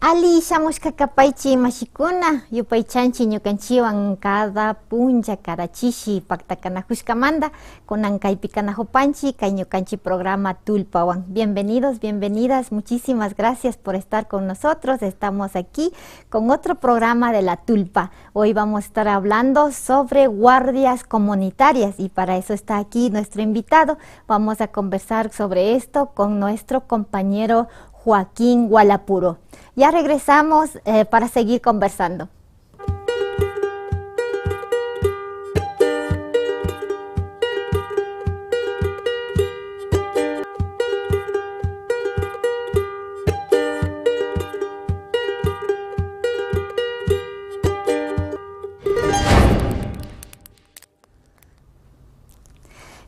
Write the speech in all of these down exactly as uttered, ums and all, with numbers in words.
Alli shamushka kapaychi mashikuna, yupaychanchi ñukanchiwan cada puncha, cada chishi paktakanajushkamanta, kunan kaypi kanajupanchi, kay ñukanchi programa Tullpawan. Bienvenidos, bienvenidas, muchísimas gracias por estar con nosotros. Estamos aquí con otro programa de La Tulpa. Hoy vamos a estar hablando sobre guardias comunitarias y para eso está aquí nuestro invitado. Vamos a conversar sobre esto con nuestro compañero Joaquín Gualapuro. Ya regresamos, eh, para seguir conversando.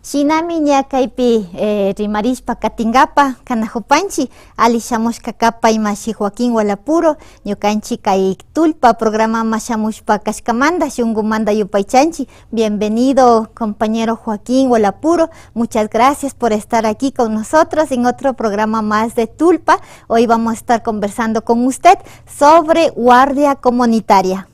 Shinami ña kaypi, eh, rimarishpa katinkapak kanajupanchi, alli shamushka kapay mashi Joaquín Gualapuro, ñukanchi kay Tullpa programaman shamushpa kashkamanta, shunkumanta yupaychanchi. Bienvenido, compañero Joaquín Gualapuro. Muchas gracias por estar aquí con nosotros en otro programa más de Tullpa. Hoy vamos a estar conversando con usted sobre guardia comunitaria.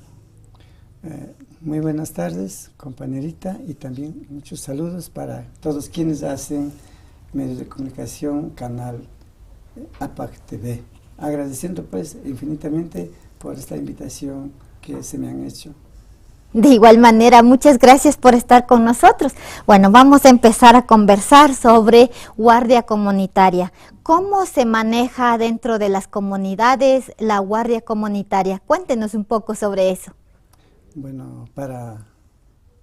Eh, muy buenas tardes, compañerita, y también muchos saludos para todos quienes hacen medios de comunicación, canal, eh, APAC T V. Agradeciendo, pues, infinitamente por esta invitación que se me han hecho. De igual manera, muchas gracias por estar con nosotros. Bueno, vamos a empezar a conversar sobre guardia comunitaria. ¿Cómo se maneja dentro de las comunidades la guardia comunitaria? Cuéntenos un poco sobre eso. Bueno, para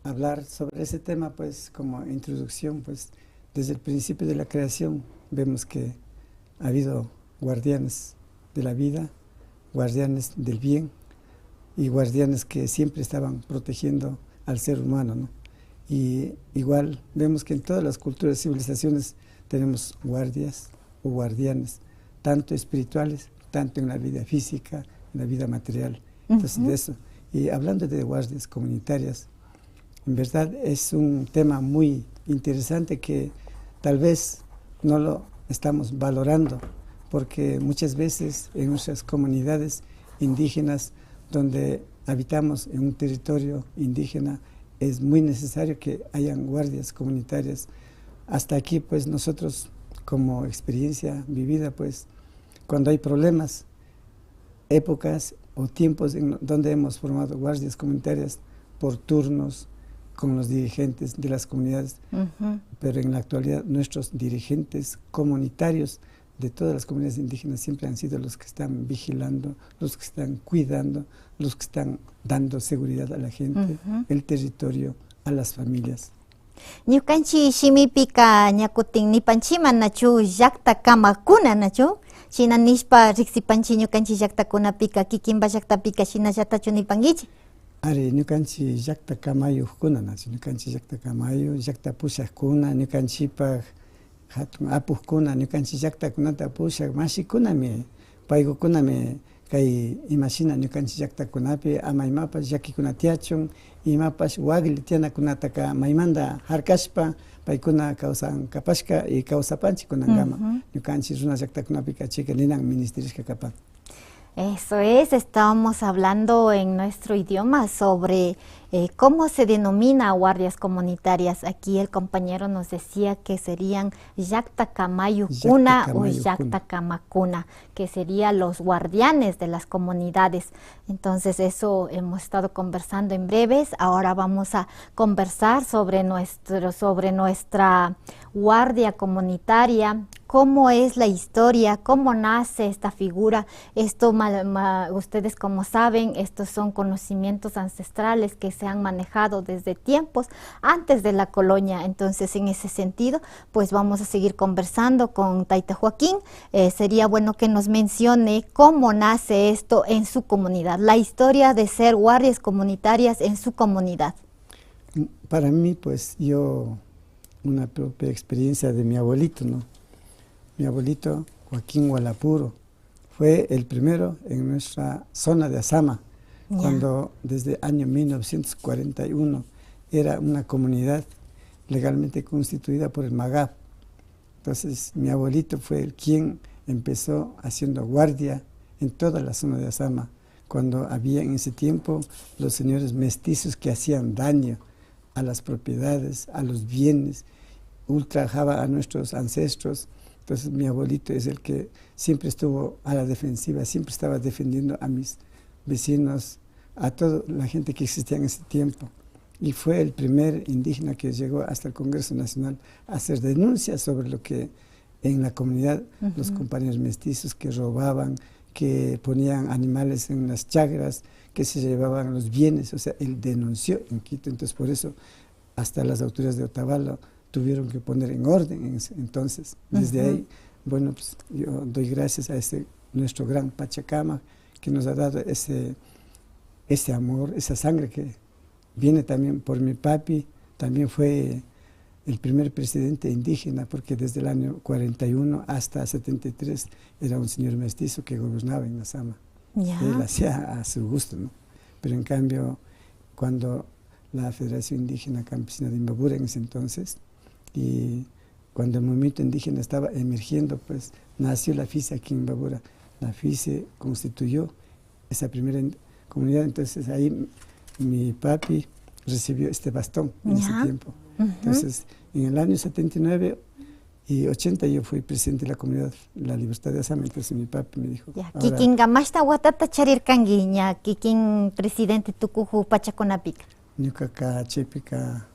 hablar sobre ese tema, pues, como introducción, pues, desde el principio de la creación vemos que ha habido guardianes de la vida, guardianes del bien y guardianes que siempre estaban protegiendo al ser humano, ¿no? Y igual vemos que en todas las culturas y civilizaciones tenemos guardias o guardianes, tanto espirituales, tanto en la vida física, en la vida material. Entonces, de eso. Y hablando de guardias comunitarias, en verdad es un tema muy interesante que tal vez no lo estamos valorando, porque muchas veces en nuestras comunidades indígenas, donde habitamos en un territorio indígena, es muy necesario que hayan guardias comunitarias. Hasta aquí, pues, nosotros, como experiencia vivida, pues, cuando hay problemas, épocas o tiempos en donde hemos formado guardias comunitarias por turnos con los dirigentes de las comunidades, pero en la actualidad nuestros dirigentes comunitarios de todas las comunidades indígenas siempre han sido los que están vigilando, los que están cuidando, los que están dando seguridad a la gente, el territorio, a las familias. Ñukanchi shimipika ña kutin nipanchiman, nachu, llakta kamakuna, nachu? Shina nishpa riksipanchi ñukanchi llaktakunapika, kikinpa llaktapika shinallatachu nipankichi? Ari, ñukanchi llakta kamayukkuna, nachu, ñukanchi llakta kamayu, llakta pushakkuna, ñukanchipa jatun apukkuna, ñukanchi llaktakunata pushak mashikunami, paykukunami kay imashina ñukanchi llaktakunapi ama imapash llakikuna tiyachun, imapash waklla tiyanakunataka maymanta jarkashpa paykuna kawsankapashka y kawsapanchi kunankama. Ñukanchi runa llaktakunapika chayka ninan ministirishka kapan. Eso es, estábamos hablando en nuestro idioma sobre, eh, cómo se denomina guardias comunitarias. Aquí el compañero nos decía que serían llakta kamayukuna o llakta kamakuna, que serían los guardianes de las comunidades. Entonces, eso hemos estado conversando en breves. Ahora vamos a conversar sobre nuestro, sobre nuestra guardia comunitaria, cómo es la historia, cómo nace esta figura. Esto, ma-, ma-, ustedes como saben, estos son conocimientos ancestrales que se han manejado desde tiempos antes de la colonia. Entonces, en ese sentido, pues vamos a seguir conversando con Taita Joaquín. Eh, sería bueno que nos mencione cómo nace esto en su comunidad, la historia de ser guardias comunitarias en su comunidad. Para mí, pues, yo, una propia experiencia de mi abuelito, ¿no? Mi abuelito, Joaquín Gualapuro, fue el primero en nuestra zona de Azama, cuando desde año mil novecientos cuarenta y uno era una comunidad legalmente constituida por el MAGAP. Entonces, mi abuelito fue el quien empezó haciendo guardia en toda la zona de Asama, cuando había en ese tiempo los señores mestizos que hacían daño a las propiedades, a los bienes, ultrajaba a nuestros ancestros. Entonces mi abuelito es el que siempre estuvo a la defensiva, siempre estaba defendiendo a mis vecinos, a toda la gente que existía en ese tiempo. Y fue el primer indígena que llegó hasta el Congreso Nacional a hacer denuncias sobre lo que en la comunidad, los compañeros mestizos que robaban, que ponían animales en las chacras, que se llevaban los bienes, o sea, él denunció en Quito. Entonces, por eso hasta las autoridades de Otavalo tuvieron que poner en orden en ese entonces. Desde ahí, bueno, pues yo doy gracias a este nuestro gran Pachacama que nos ha dado ese, ese amor, esa sangre que viene también por mi papi, también fue el primer presidente indígena, porque desde el año cuarenta y uno hasta setenta y tres era un señor mestizo que gobernaba en Asama. Ya. Él hacía a su gusto, ¿no? Pero en cambio, cuando la Federación Indígena Campesina de Imbabura en ese entonces, y cuando el movimiento indígena estaba emergiendo, pues nació la FISE aquí en Imbabura. La FISE constituyó esa primera in- comunidad, entonces ahí mi papi recibió este bastón en ese Ya. tiempo. Entonces, en el año setenta y nueve y ochenta yo fui presidente de la comunidad La Libertad de Asama, entonces mi papi me dijo, Ya, ahora kikinka mashna watata charirkanki ña kikin presidente tukuju pachakunapika? Ñukaka chaypika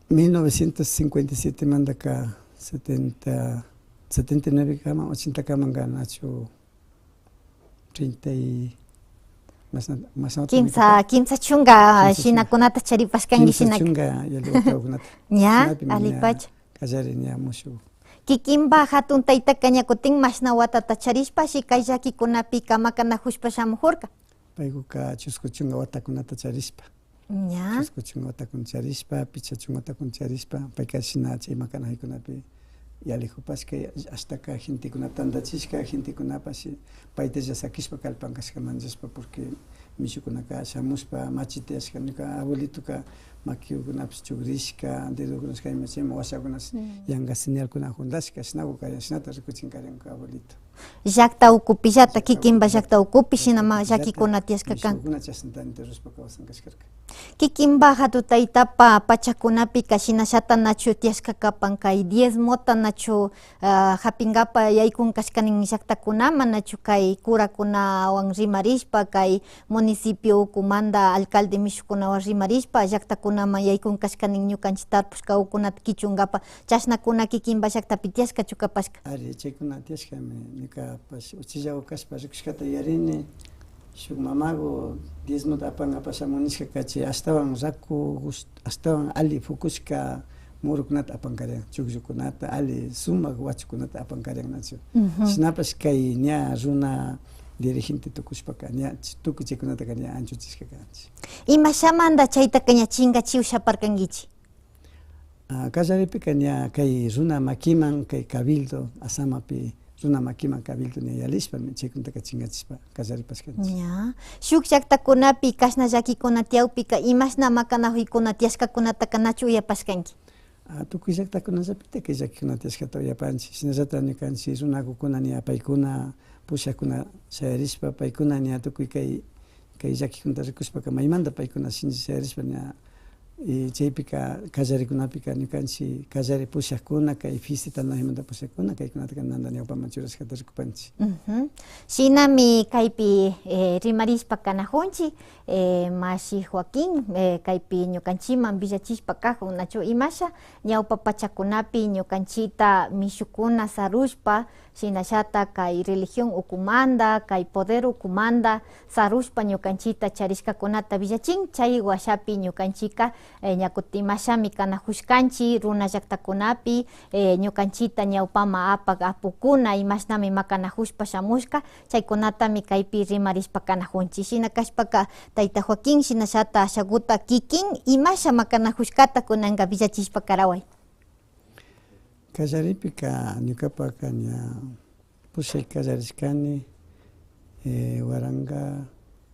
mil novecientos cincuenta y siete mandaka setenta, setenta y nueve kama, ochenta kamanka nachu, treinta y, mashna, mashna kimsa, kimsa chunka kimsa chunka shinakunata charipashkanki kimsa shinaka. Chunka yalli watawakunata. Ña, shinapi ña alipacha. Kallari ña mushuk. Kikinpa hatun taytaka ña kutin mashna watata charishpashi kay llakikunapika makanajushpa shamujurka. Paykuka chusku chunka watakunata charishpa. Ña. Chusku chunka watakuna charishpa, pichka chunka watakuna charishpa, payka shina chay makanajaykunapi yalijupashka, ashtaka gentekuna tandachishka, gentekunapash paytalla sakishpa kalpan kashka manllashpa, porque mishukunaka shamushpa machitiyashka, ñuka abuelitoka makiukunapash chugrishka, dedokunash kayman chayman washakunash yanka señalkuna jundashka, shinaku kayan, shinata rikuchin kayanka abuelito. Llakta ukupillata, kikinpa llakta ukupi shinama llakikuna tiyashka kan. Mishukuna chashnata enterrashpa kawsan kashkarka. Kikinpa hatun taytapa pachakunapika shinallata nachu tiyashka kapan kay diezmota nachu, ah, japingapa yaykun kashka nin llaktakunaman nachu kay kurakunawan rimarishpa, kay municipio ukumanta alcalde mishukunawan rimarishpa llaktakunaman yaykun kashka nin ñukanchik tarpushka ukunata kichungapa. Chashnakuna kikinpa llaktapi tiyashkachu kapashka? Ari, chaykuna tiyashkami. Ñukapash uchillagu kashpa rikushkata yuyarini, shuk mamagu diezmota apankapak shamun nishkaka chay ashtawan raku, gush-, ashtawan alli pukushka murukunata apankarian, chukllukunata, alli sumak wachukunata apankarian nachu. Shinapash kay ña runa dirigente tukushpaka ña ch-, tukuy chaykunataka ña anchuchishka kanchik. Imashamanta chaytaka ña chinkachi ushaparkankichik? Ah, kallaripika ña kay runa makiman, kay cabildo, Asamapi runa makiman cabildo ña yalishpami chaykunataka chinkachishpa kallaripashkanchik. Ña. Shuk llaktakunapi kashna llakikuna tiyakpika imashna makanajuykuna tiyashkakunataka nachu uyapashkanki? Ah, tukuy llaktakunallapitaka llakikuna tiyashkata uyapanchik. Shinallata ñukanchik runakukuna ña paykuna pushakkuna shayarishpa, paykuna ña tukuy kay kay llakikunata rikushpaka maymanta paykuna shinchi shayarishpa ña, y chaypika kallarikunapika ñukanchik kallari pushakkuna, kay FISE tantanajimanta pushakkuna kaykunataka nanda ñawpaman churashkata rikupanchik. Shinami kaypi, eh, rimarishpa kanajunchik, eh, mashi Joaquín, eh, kaypi ñukanchikman villachishpa kajun nachu imasha ñawpa pachakunapi ñukanchikta mishukuna sarushpa, shinallata kay religión ukumanta, kay poder ukumanta sarushpa ñukanchikta charishkakunata villachin. Chay washapi ñukanchikka, eh, ña kutin imashami kanajushkanchik runa llaktakunapi, eh, ñukanchikta ñawpaman apak apukuna imashnami makanajushpa shamushka, chaykunatami kaypi rimarishpa kanajunchik. Shina kashpaka, tayta Joaquín, shinallata ashaguta kikin imasha makanajushkata kunanka villachishpa karaway. Kallaripika ñukapaka ña pushay kallarishkani, eh, waranka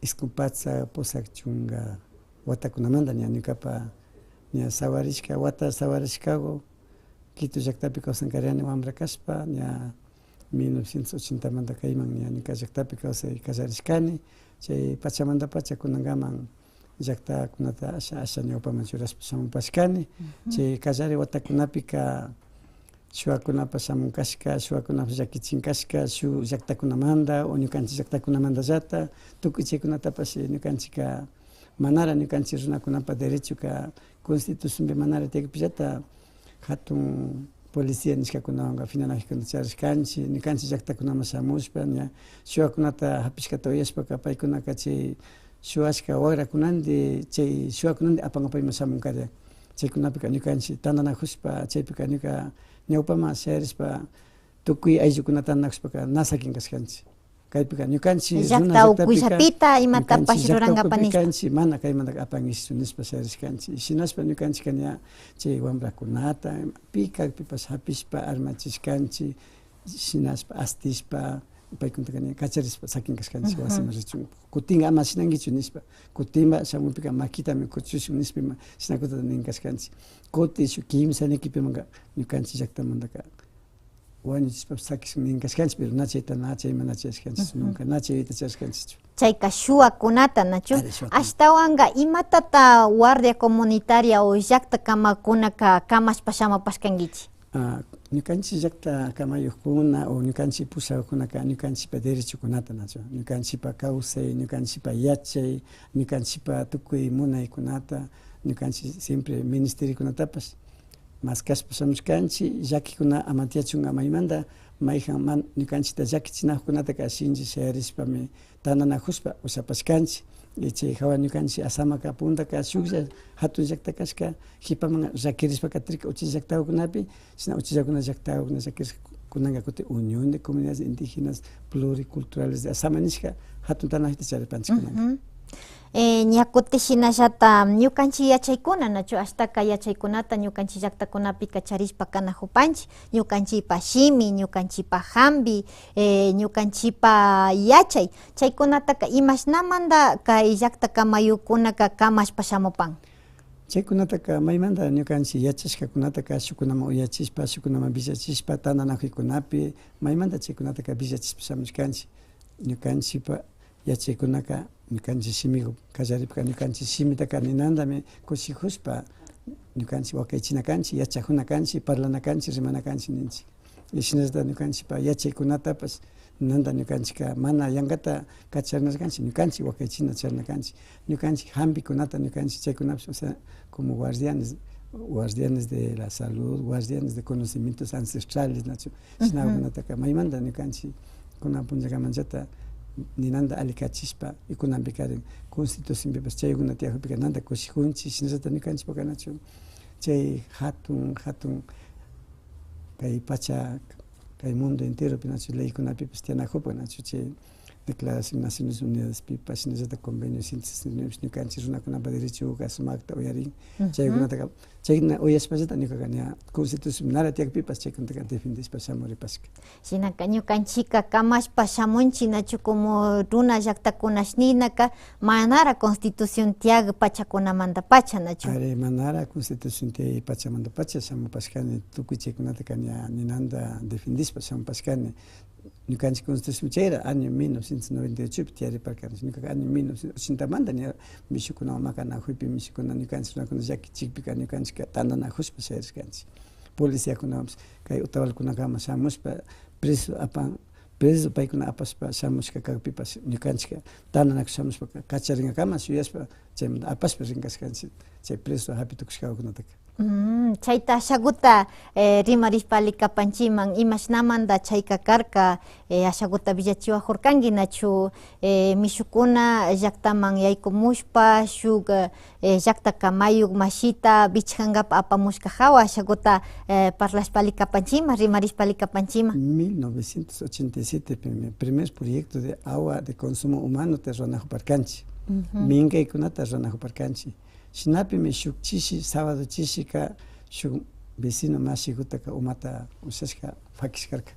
iskun patsak pusak chunka watakunamanta ña ñukapa ña sawarishka, wata sawarishkagu Quito llaktapi kawsan kariani wambra kashpa, ña mil novecientos ochenta manta kayman ña ñuka llaktapi kawsay kallarishkani. Chay pachamantapacha kunankaman llaktakunata asha, asha ñawpaman churashpa shamupashkani. Chay kallari watakunapika shuwakunapash shamun kashka, shuwakunapash llakichin kashka, shuk llaktakunamanta o ñukanchik llaktakunamantallata, tukuy chaykunatapash ñukanchikka manara ñukanchik runakunapa derechoka constitucionpi manara tiyakpillata, hatun policía nishkakunawanka finanajukunata charishkanchik, ñukanchik llaktakunaman shamushpa ña shuwakunata hapishkata uyashpaka paykunaka chay shuwashka wakrakunandi, chay shuwakunandi apan apayman shamun kari. Chaykunapika ñukanchik tantanajushpa, chaypika ñuka ñawpaman shayarishpa tukuy ayllukunata tantanajushpaka na sakin kashkanchik. Kaypika ñukanchik runa llakta llaktapika ukuyllapita imatapash ñukanchik llakta rurankapak ukupika nishpa. Ñukanchik mana kaymantaka apankichu nishpa shayarishkanchik. Y shinashpa ñukanchikka ña chay wambrakunata pi kakpipash hapishpa armachishkanchik. Shinashpa astishpa paykunataka ña kacharishpa sakin kashkanchik wasiman richun. Kutinka ama shinankichu nishpa. Kutinpa shamukpika makitami kuchushun nishpa ima shinakutata nin kashkanchik. Kutin shuk kimsa ñikipimanka ñukanchik llaktamantaka wañuchishpa sakishun nin kashkanchik, pero na chayta, na chayman na chayashkanchik, nunca na chayta chayashkanchikchu. Chayka shuwakunata, nachu? Ari, shuwakunata. Ashtawanka imatata guardia comunitaria o llakta kamakunaka kamashpa shamupashkankichik? Ah, ñukanchik llakta kamayukkuna o ñukanchik pushakkunaka ñukanchikpa derechokunata, nachu? Ñukanchikpa kawsay, ñukanchikpa yachay, ñukanchikpa tukuy munaykunata, ñukanchik siempre ministeriokunatapash maskashpa shamushkanchik, llakikuna ama tiyachunka maymanta, mayjan man-, ñukanchikta llakichinajukunataka shinchi shayarishpami tantanajushpa ushapashkanchik. Y chay jawa ñukanchik Asamaka puntaka shuklla jatun llakta kashka, jipaman llakirishpa katirka uchilla llaktakunapi, shina uchillakuna llaktakuna llakirishka, kunanka kutin Unión de Comunidades Indígenas Pluriculturales de Asama nishka jatun tantanajita charipanchik kunanka. Eh, ña kutin shinallata ñukanchik yachaykuna, nachu? Ashtaka yachaykunata ñukanchik llaktakunapika charishpa kanajupanchik, ñukanchikpa shimi, ñukanchikpa jampi, eh, ñukanchikpa yachay, chaykunataka imashnamanta kay llakta kamayukkunaka kamashpa shamupan? Chaykunataka maymanta ñukanchik yachashkakunataka shukkunaman uyachishpa, shukkunaman villachishpa, tantanajuykunapi maymanta chaykunataka villachishpa shamushkanchik. Ñukanchikpa yachaykunaka ñukanchik shimiku kallaripka, ñukanchik shimitaka ninantami kushijushpa ñukanchik wakaychina kanchik, yachajuna kanchik, parlana kanchik, rimana kanchik ninchik. Y shinallata ñukanchikpa yachaykunatapash ninanta ñukanchikka mana yankata kacharina kanchik, ñukanchik wakaychina charina kanchik, ñukanchik jampikunata, ñukanchik chaykunapash, o sea, como guardianes, guardianes de la salud, guardianes de conocimientos ancestrales, nachu? Shinakunataka maymanta ñukanchik kunan punllakamanllata ninanta allikachishpa, y kunanpikarin constitucionpipash chaykuna tiyajupika nanta kushijunchik, shinallata ñukanchikpaka nachu chay jatun, jatun kay pacha, kay mundo enteropi nachu leykunapipash tiyanajupan nachu chay Declaración Naciones Unidaspipash, shinallata Convenio ciento sesenta y nueve ñukanchik runakunapa derechoka sumakta uyarin. Chaykunataka, chayna uyashpallata ñukaka ña constitución nara tiyakpipash chaykunataka defendishpa shamuripashka. Shinaka ñukanchikka kamashpa shamunchik nachu, como runa llaktakunash ninaka manara constitución tiyak pachakunamantapacha nachu. Ari, manara constitución tiyak pachamantapacha shamupashkani, tukuy chaykunataka ña ninanta defendishpa shamupashkani. Ñukanchik constitución chayra año mil novecientos noventa y ochopi tiyariparkanchik. Ñukaka año mil novecientos ochenta manta ña mishukunawan makanajuypi, mishukuna ñukanchik runakuna llakichikpika ñukanchikka tantanajushpa shayarishkanchik. Policiakunawanpash kay Otavalokunakama shamushpa preso apan, preso paykuna apashpa shamushka kakpipash ñukanchikka tantanakushpa shamushpaka kacharinkakama shuyashpa chaymanta apashpa rinkashkanchik chay preso japi tukushkakunataka. Mm, chayta ashakuta, eh, rimarishpa alli kapanchikman, imashnamanta chayka karka, eh, ashakuta willachiwajurkanki nachu, eh, mishukuna llaktaman yaykumushpa, shuk, eh, llakta kamayuk mashita wichkankapa apamushka jawa, ashakuta, eh, parlashpa alli kapanchikman, rimarishpa alli kapanchikman. Mil novecientos ochenta y siete pimi primer proyecto de agua de consumo humanota ruranajuparkanchik. Minkaykunata ruranajuparkanchik. Shinapimi shuk chishi, sábado chishika shuk vecino mashikutaka umata ushashka pakishkarka.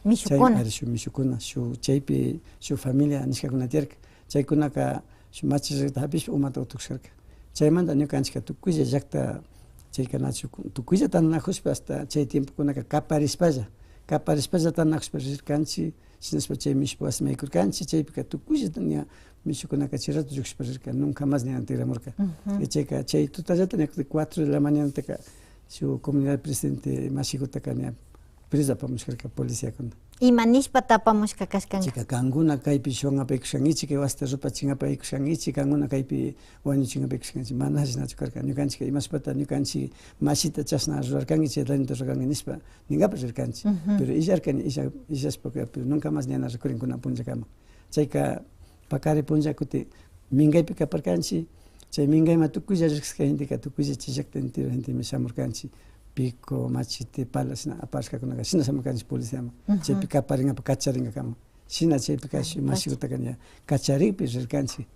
Mishukuna. Chay, ari, shuk mishukuna, shuk chaypi shuk familia nishkakuna tiyarka. Chaykunaka shuk machirrita japishpa umata utukushkarka. Chaymanta ñukanchikka tukuylla llakta chayka nachu, tukuylla tantanajushpa hasta chay tiempokunaka kaparishpalla, kaparishpallata nakushpa rirkanchik, shinashpa chay mishupi wasiman yaykurkanchik, chaypika tukuyllata ña mishukunaka chay rato llukshishpa rirka, nunca más ña tiramurka. Y chayka, chay tutallata ña kutin cuatro de la mañanataka shuk comunidad presidente mashikutaka ña preso apamushkarka policiakuna. Ima nishpata apamushka kashkanka? Chayka, kankuna kaypi shuk apaykushkankichik, kay wasita rupachin apaykushkankichik, kankuna kaypi wañuchin apaykushkankichik, mana shinachu karka. Ñukanchik imashpata ñukanchik mashita chashna rurarkanki, chay dañota rurarkanki nishpa ninkapak rirkanchik. Pero illarka ña, illa-, illashpaka, pero nunca más ña na rikurin kunan punllakama. Chayka pakari punlla kutin minkaypi kaparkanchik. Chay minkayman tukuylla rirkashka genteka tukuylla chay llakta entero gentemi shamurkanchik. Pico, machete, pala shina aparishkakunaka shina shamurkanchik policiaman. Chaypi kaparinkapak, kacharinkakama. Shina chaypika shuk mashikutaka ña kacharikpi rirkanchik.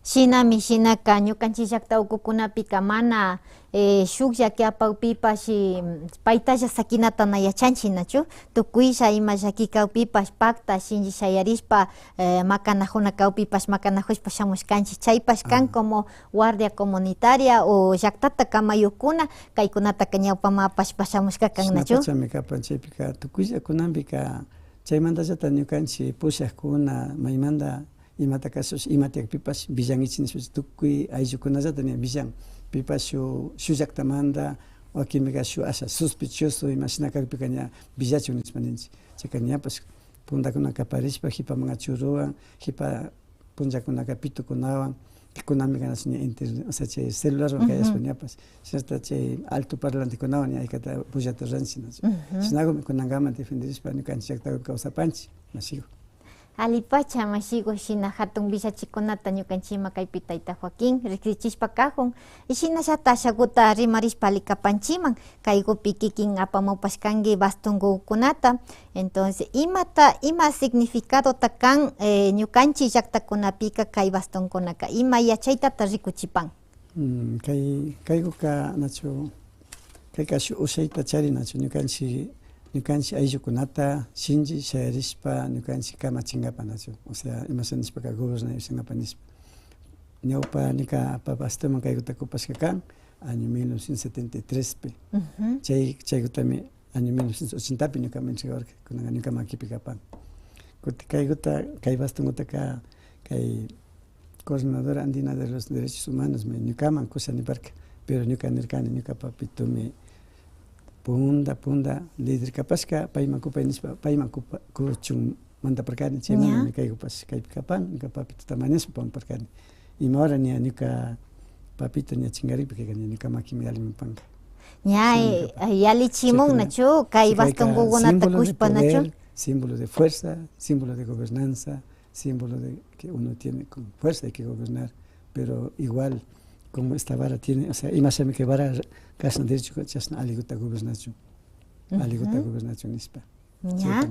Shinami, shinaka ñukanchik llakta ukukunapika mana, eh, shuklla kay apakpipash, eh, paytalla sakinata na yachanchik, nachu? Tukuylla ima llaki kakpipash pakta shinchi shayarishpa, eh, makanakuna kakpipash makanakushpa shamushkanchik. Chaypash kan como guardia comunitaria o llaktata kamayukkuna, kaykunataka ñawpaman apashpa shamushka kan, nachu? Shinapachami kapan chaypika, tukuylla kunanpika chaymantallata ñukanchik pushakkuna maymanta imata kasush, ima tiyakpipash villankichik nishpa tukuy ayllukunallata ña villan. Pipash shuk, shuk llaktamanta, wakinpika shuk asha sospechoso imashina kakpika ña villachun nishpa ninchik. Chayka ñapash puntakuna kaparishpa kipaman churuwan, kipa punllakunaka pitukunawan, kunanpika nachu ña internet, o sea, chay celularwan kayashpa ñapash, shinallata chay alto parlantekunawan ña haykata bullata ruranchik, nachu. Shinakumi kunankama defenderishpa ñukanchik llaktakupi kawsapanchik, mashiku. Allipacha mashiku, shina hatun villachikunata ñukanchikman kaypi tayta Joaquín rikrichishpa kakun. Y shinallata ashakuta rimarishpa alli kapanchikman, kaykupi kikin apamupashkanki bastonkukunata. Entonces, imata, ima significadota kan, eh, ñukanchik llaktakunapika kay bastonkunaka? Ima yachaytata rikuchipan? Mm, kay, kaykuka, nachu, kayka shuk ushayta charin, nachu, ñukanchik, ñukanchik ayllukunata shinchi shayarishpa ñukanchik kamachinkapak, nachu, o sea, imasha nishpaka gobernay ushankapak nishpa. Ñawpa ñuka papastaman kaykuta kupashka kan año mil novecientos setenta y tres pi. Chay, chaykutami año mil novecientos ochenta pi ñukaman entregawarka, kunanka ñuka makipi kapan. Kutin kaykuta, kay bastonkutaka kay Coordinadora Andina de los Derechos Humanosmi ñukaman kusha niparka, pero ñuka nirkani, ñuka papitomi punda, punda líder kapashka, payman kupay nishpa, payman kupa-, kuchun mandaparkani, chaymanmi kaykupash kaypi kapan, ñuka papitota mañashpa apamuparkani. Ima hora ña ñuka papito ña chinkarikpi kayka, ña ñuka makimi yallimupanka. Ña, eh, yallichimun, nachu, kay bastonkukunata kushpa, nachu. Símbolo de fuerza, símbolo de gobernanza, símbolo de que uno tiene con fuerza hay que gobernar, pero igual como esta vara tiene, o sea, imashami kay vara kashna derecho chashna allikuta gobernachun, allikuta gobernachun nishpa. Ña.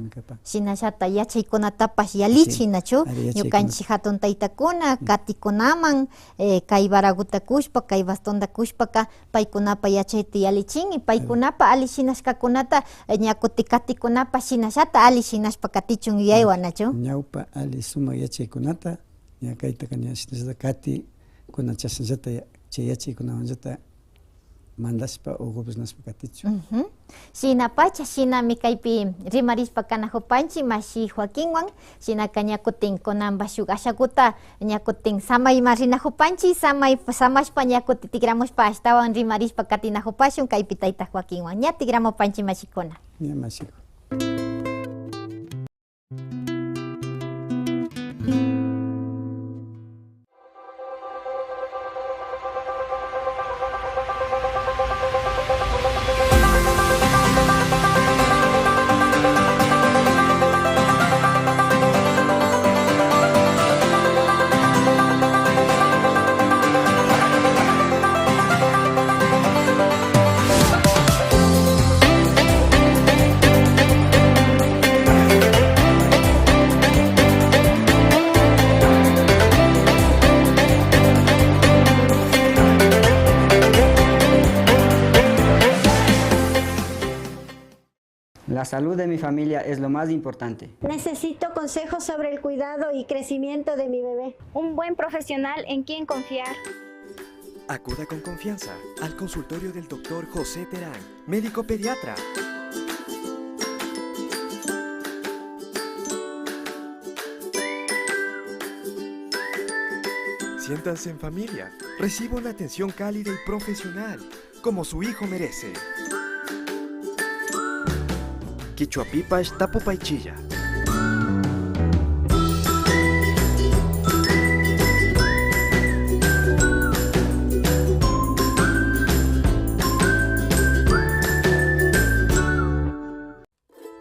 Shinallata yachaykunatapash yallichi, nachu? Ñukanchik hatun taytakuna katikunaman, eh, kay varakuta kushpa, kay bastonta kushpaka paykunapa yachayta yallichin, y paykunapa alli shinashkakunata, eh, ña kutin katikunapa shinallata alli shinashpa katichun yuyaywan, nachu? Ñawpa alli sumak yachaykunata, ña kaytaka ña shinallata katikuna chashnallata ya-, chay yachaykunawanllata mandashpa o gobernashpa katichun. Shinapacha, shinami kaypi rimarishpa kanakupanchik mashi Joaquinwan, shinaka ña kutin kunanpa shuk ashakuta ña kutin samayman rinakupanchik, samay, samashpa ña kutin tikramushpa ashtawan rimarishpa katinakupashun kaypi tayta Joaquinwan. Ña tikramupanchik mashikuna. Ña mashiku. La salud de mi familia es lo más importante. Necesito consejos sobre el cuidado y crecimiento de mi bebé. Un buen profesional en quien confiar. Acuda con confianza al consultorio del doctor José Terán, médico pediatra. Siéntanse en familia. Reciba una atención cálida y profesional, como su hijo merece. Kichwapipash tapupaychilla.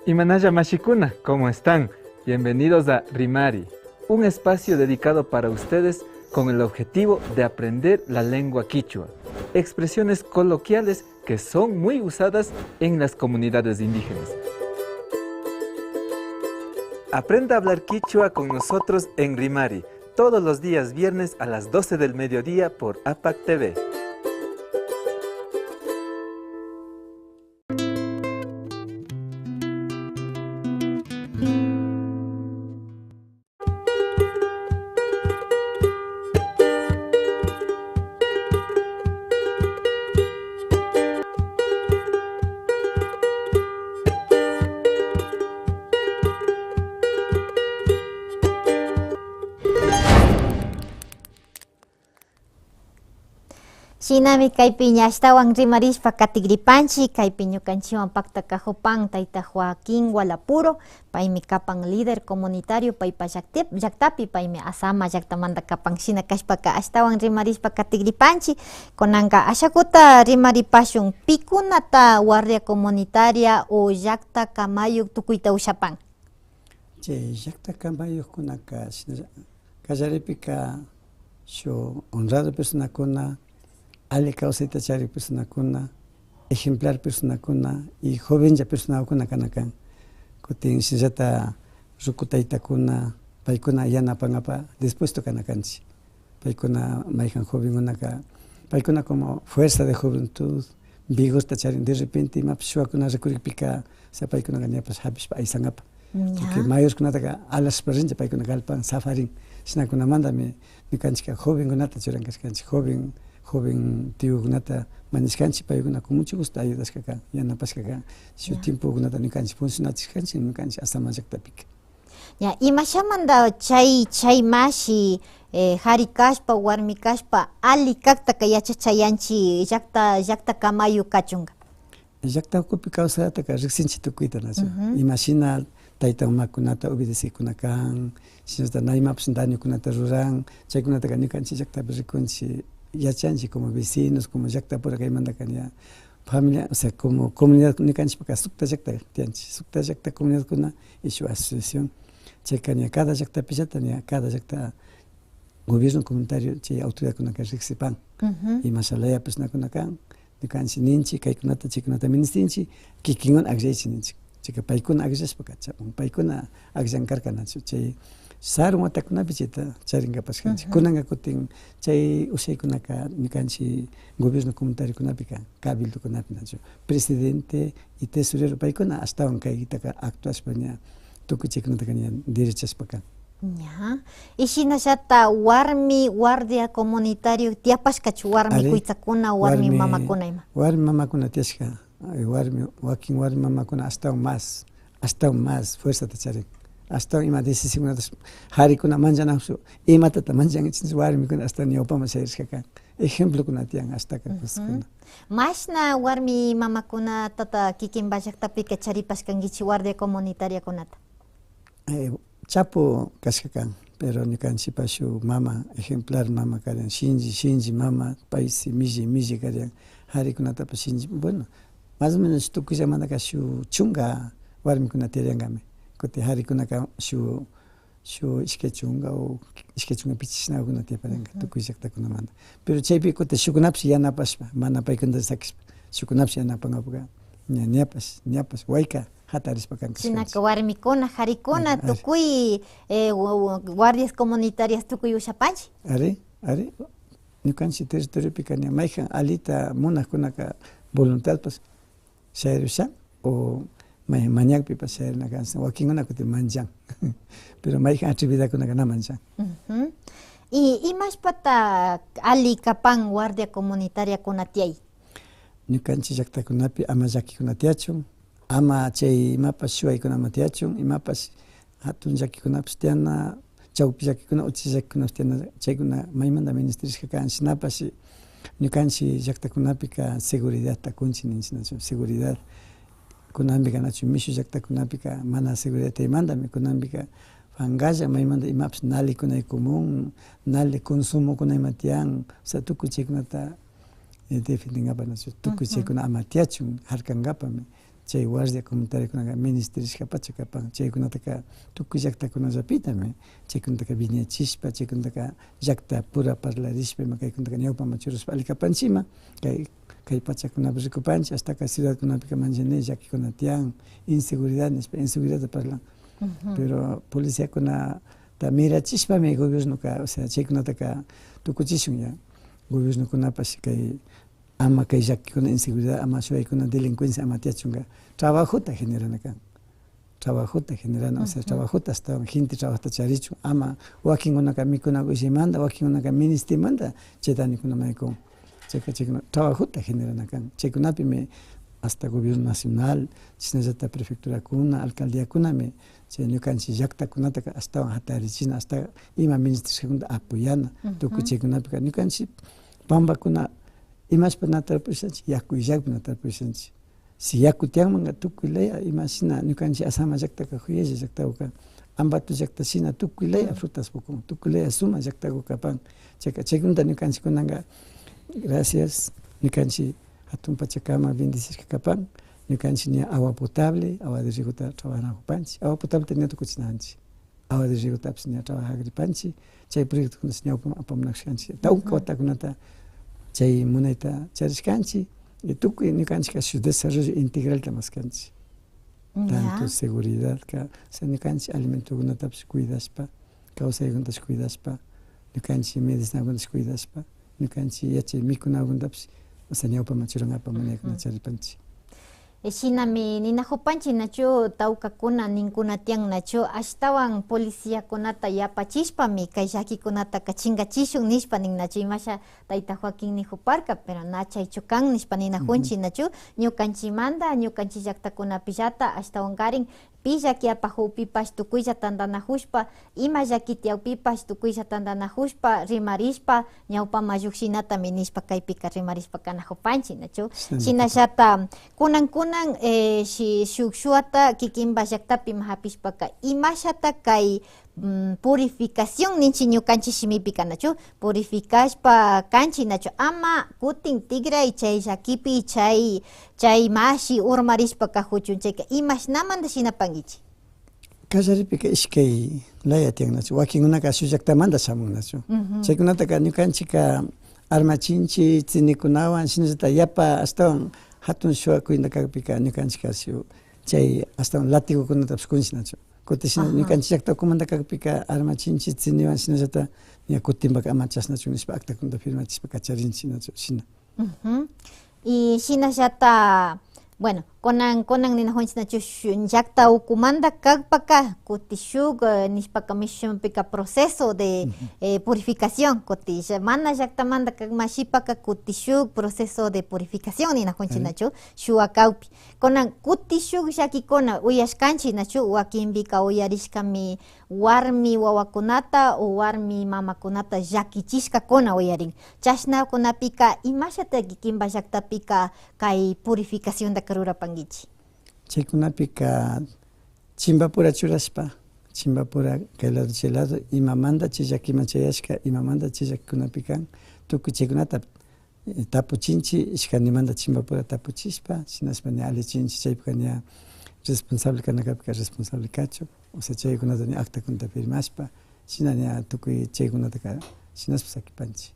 Imanalla mashikuna, ¿cómo están? Bienvenidos a Rimari, un espacio dedicado para ustedes con el objetivo de aprender la lengua quichua, expresiones coloquiales que son muy usadas en las comunidades indígenas. Aprenda a hablar quichua con nosotros en Rimari, todos los días viernes a las doce del mediodía por APAC T V. Shinami kaypi ña ashtawan rimarishpa katigripanchi, kaypi ñukanchiwan pakta kajupan tayta Joaquín Gualapuro, paymi kapan líder comunitario paypa llakti-, llaktapi, paymi Asama llaktamanta kapan. Shina kashpaka ashtawan rimarishpa katigripanchi, kunanka ashakuta rimaripashun, pikunata guardia comunitaria o llakta kamayuk tukuyta ushapan? Chay llakta kamayukkunaka shinalla kallaripika shuk honrado personakuna, alli kawsayta charik personakuna, ejemplar personakuna y jovenlla personakuna kana kan. Kutin shinallata ruku taytakuna, paykuna yanapankapak dispuesto kana kanchik. Paykuna mayjan jovenkunaka, paykuna como fuerza de juventud, vigorta charin. De repente imapish shuwakuna rikurikpika, o sea, paykunaka ñapash japishpa aysankapak. Ña. Porque mayorkunataka alashpa rinlla, paykuna galpan, zafarin. Shinakunamantami ñukanchikka jovenkunata churan kashkanchik, joven, joven tiokunata mañashkanchik, paykuna con mucho gusto ayudashka kan, yanapashka kan. Shuk tiempokunata ñukanchik funcionachishkanchik, ñukanchik Asama llaktapika. Ña, imashamanta chay, chay mashi, eh, jari kashpa, warmi kashpa, alli kaktaka yachachayanchik llakta, llakta kamayu kachunka? Llakta ukupi kawsataka riksinchik tukuyta, nachu? Imashina tayta mamakunata obedesikuna kan, shinallata na imapish dañokunata ruran, chaykunataka ñukanchik llaktapi rikunchik, yachanchik como vecinos, como llaktapura kaymantaka ña familia, o sea, como comunidad ñukanchikpaka sukta llakta tiyanchik, sukta llakta comunidadkuna y shuk asociación. Chayka ña cada llaktapillata, ña cada llakta gobierno comunitario chay autoridadkunaka riksipan. Imasha laya personakuna kan, ñukanchik ninchik, kaykunata, chaykunata ministinchik, kikinkuna akllaychik ninchik. Chayka paykuna akllashpaka chapan, paykuna akllan karka, nachu. Chay sarun watakunapi chayta charinkapak kashkanchik. Kunanka kutin chay ushaykunaka ñukanchik gobierno comunitariokuna kan, cabildokunapi, nachu. Presidente y tesorero paykuna ashtawan kaytaka actuashpa ña tukuy chaykunataka ña derechashpa kan. Ña. Y shinallata warmi guardia comunitario tiyapashkachu, warmi kuytsakuna, warmi mamakuna ima? Warmi mamakuna tiyashka, eh, warmi, wakin warmi mamakuna ashtawan más, ashtawan más fuerzata charin. Ashtawan ima decisionkunata jarikuna manchanakushun, imatata manchankichik, warmikuna ashtawan ñawpaman shayarishka kan. Ejemplokuna tiyan ashtaka cosakuna. Mashna warmi mamakunatata kikinpa llaktapika charipashkankichik guardia comunitariakunata? Eh, chapu kashka kan, pero ñukanchikpa shuk mama, ejemplar mama karian, shinchi, shinchi mama, paysi millay, millay karian, jarikunatapash shinchi, bueno, más o menos tukuyllamantaka shuk chunka warmikuna tiyariankami, kutin jarikunaka shuk shuk ishkay chunka o ishkay chunka pichka shinakuna tiyaparinka tukuy llaktakunamanta. Pero chaypi kutin shukkunapish yanapashpa, mana paykunata sakishpa, shukkunapish yanapankapak ña, ñapash, ñapash wayka jatarishpa kanka. Shinaka warmikuna, jarikuna, tukuy, eh, gu-, gu-, guardias comunitarias tukuy ushapanchik. Ari, ari. Ñukanchik territoriopika ña mayjan allita munakkunaka voluntadpash shayarusha o may-, mañakpipash shayarina kanchik. Wakinkuna kutin manchan. Pero mayjan atrevidakunaka na manchan. Y imashpata alli kapan guardia comunitariakuna tiyay? Ñukanchik llaktakunapi ama llakikuna tiyachun, ama chay imapash shuwaykuna ama tiyachun, imapash jatun llakikunapash tiyana, chawpi llakikuna, uchi llakikuna tiyan, chaykuna maymanta ministirishka kan. Shinapash ñukanchik llaktakunapika seguridadta kunchik ninchik, nachu, seguridad. Kunanpika nachu mishu llaktakunapika mana seguridad tiyaymantami, kunanpika pankalla maymanta imapash nallikuna yaykumun, nalli consumokuna ima tiyan, o sea, tukuy chaykunata eh, defendinkapak, nachu, tukuy chaykuna ama tiyachun, harkankapakmi. Chay guardia comunitariakunaka ministirishkapacha kapan, chaykunataka tukuy llaktakunallapitami, chaykunataka wiñachishpa, chaykunataka llaktapura parlarishpa, ima kaykunataka ñawpaman churashpa alli kapanchikman, kay, kay pachakunapi rikupanchik, ashtaka ciudadkunapika manllani llakikuna tiyan, inseguridad nishpa, inseguridadta parlan. Pero policiakunata mirachishpami gobiernoka, o sea, chaykunataka tukuchishun ya. Gobiernokunapash kay ama kay llakikuna, inseguridad, ama shuyaykuna, delincuencia ama tiyachunka, trabajota generana kan. Trabajota generana, o sea, trabajota ashtawan gente trabajota charichun, ama wakinkunaka mikunaku illaymanta, wakinkunaka ministimanta chayta ñukunamanta kun. Chayka chaykuna trabajota generana kan. Chaykunapimi hasta gobierno nacional, shinallata prefecturakuna, alcaldiakunami chay ñukanchik llaktakunataka ashtawan hatarichina, hasta ima ministishkakunata apoyana. Tukuy chaykunapika ñukanchik pampakuna imashpa na tarpurishanchik, yaku illakpi na tarpurishanchik. Si yaku tiyanmanka tukuy laya, imashina ñukanchik Asama llaktaka juyaylla llaktaku kan. Ambato llakta shina tukuy laya frutas pukun, tukuy laya sumak llaktaku kapan. Chayka, chaykunata ñukanchik kunanka, gracias, ñukanchik hatun pachakama bendicishka kapan, ñukanchik ña agua potable, agua de riegota trabajanakupanchik, agua potableta ña tukuchinanchik. Agua de riegotapish ña trabajagripanchik, chay proyectokunash ñawpaman apamunakushkanchik. Tawka watakunata chay munayta charishkanchik, y tukuy ñukanchikka shuk desarrollo integralta maskanchik. Tanto seguridadka, o sea, ñukanchik alimentokunatapish cuidashpa, kawsaykunatapish cuidashpa, ñukanchik medicinakunatapish cuidashpa, ñukanchik yachay mikunakunatapish, o sea, ñawpaman churankapak munaykuna charipanchik. Eh, shinami ninakupanchik nachu, tawkakuna ninkuna tiyan nachu, ashtawan policiakunata yapachishpami kay llakikunataka chinkachishun nishpa nin nachu, imasha tayta Joaquín nikuparka, pero na chaychu kan nishpa ninakunchik nachu, ñukanchikmanta, ñukanchik llaktakunapillata ashtawankarin pi llaki apajukpipash tukuylla tantanakushpa, ima llaki tiyakpipash tukuylla tantanakushpa, rimarishpa, ñawpaman llukshinatami nishpa kaypika rimarishpa kanakupanchik, nachu? Shinallata, kunan, kunan, eh, shi-, shuk shuwata kikinpa llaktapi ima hapishpaka, imashata kay, mm, purificación ninchik ñukanchik shimipika, nachu? Purificashpa kanchik, nachu? Ama kutin tikray chay llakipi, chay, chay mashi urmarishpa kakuchun, chayka imashnamanta shinapankichik? Kallaripika ishkay laya tiyan, nachu? Wakinkunaka shuk llaktamanta shamun, nachu? Chaykunataka ñukanchikka armachinchik tsinikunawan, shinallata yapa ashtawan hatun shuwa cuenta kakpika ñukanchikka shuk chay ashtawan latigokunatapish kunchik, nachu? Kutin shina ñukanchik llakta ukumanta kakpika armachinchik tsiniwan, shinallata ña kutinpaka ama chashnachun nishpa actakunata firmachishpa kacharinchik, nachu? Shina. Y shinallata, bueno, kunan, kunan ninakunchik nachu, shu-, llakta ukumanta kakpaka, kuti shuk, eh, nishpaka mishu shimipika proceso de, eh, purificación, kuti lla-, mana llaktamanta kak mashipaka, kuti shuk proceso de purificación ninakunchik nachu, shuwa kakpi. Kunan kuti shuk llakikuna uyashkanchik nachu, wakinpika uyarishkami, warmi wawakunata o warmi mamakunata llakichishkakuna uyarin. Chashnakunapika imashata kikinpa llaktapika kay purificaciontaka rurapankichik? Chaykunapika chimbapura churashpa, chimbapura kay lado chay lado, imamanta chay llakiman chayashka, imamanta chay llakikunapi kan, tukuy chaykunata eh, tapuchinchik, ishkanimanta chimbapura tapuchishpa, shinashpa ña allichinchik, chaypika ña responsable kana kakpika responsable kachun, o sea, chaykunata ña actakunata firmashpa, shina ña tukuy chaykunataka shinashpa sakipanchik.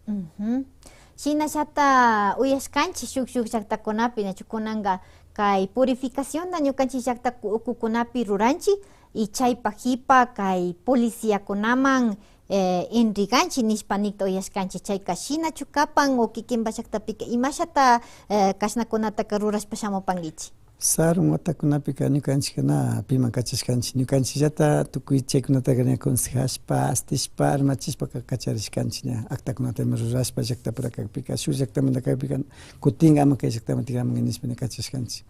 Shinallata uyashkanchik shuk, shuk llaktakunapi, nachu, kunanka kay purificacionta ñukanchik llakta ku-, ukukunapi ruranchik, y chaypa kipa kay policiakunaman, eh, entreganchik nishpa nikta uyashkanchik. Chayka shinachu kapan o kikinpa llaktapika imashata, eh, kashnakunataka rurashpa shamupankichik? Sarun watakunapika ñukanchikka na piman kachashkanchik. Ñukanchikllata tukuy chaykunataka ña consejashpa, astishpa, armachishpaka kacharishkanchik ña. Actakunata ima rurashpa llaktapura kakpika, shuk llaktamanta kakpika kutin ama kay llaktaman tikramunki nishpa ña kachashkanchik.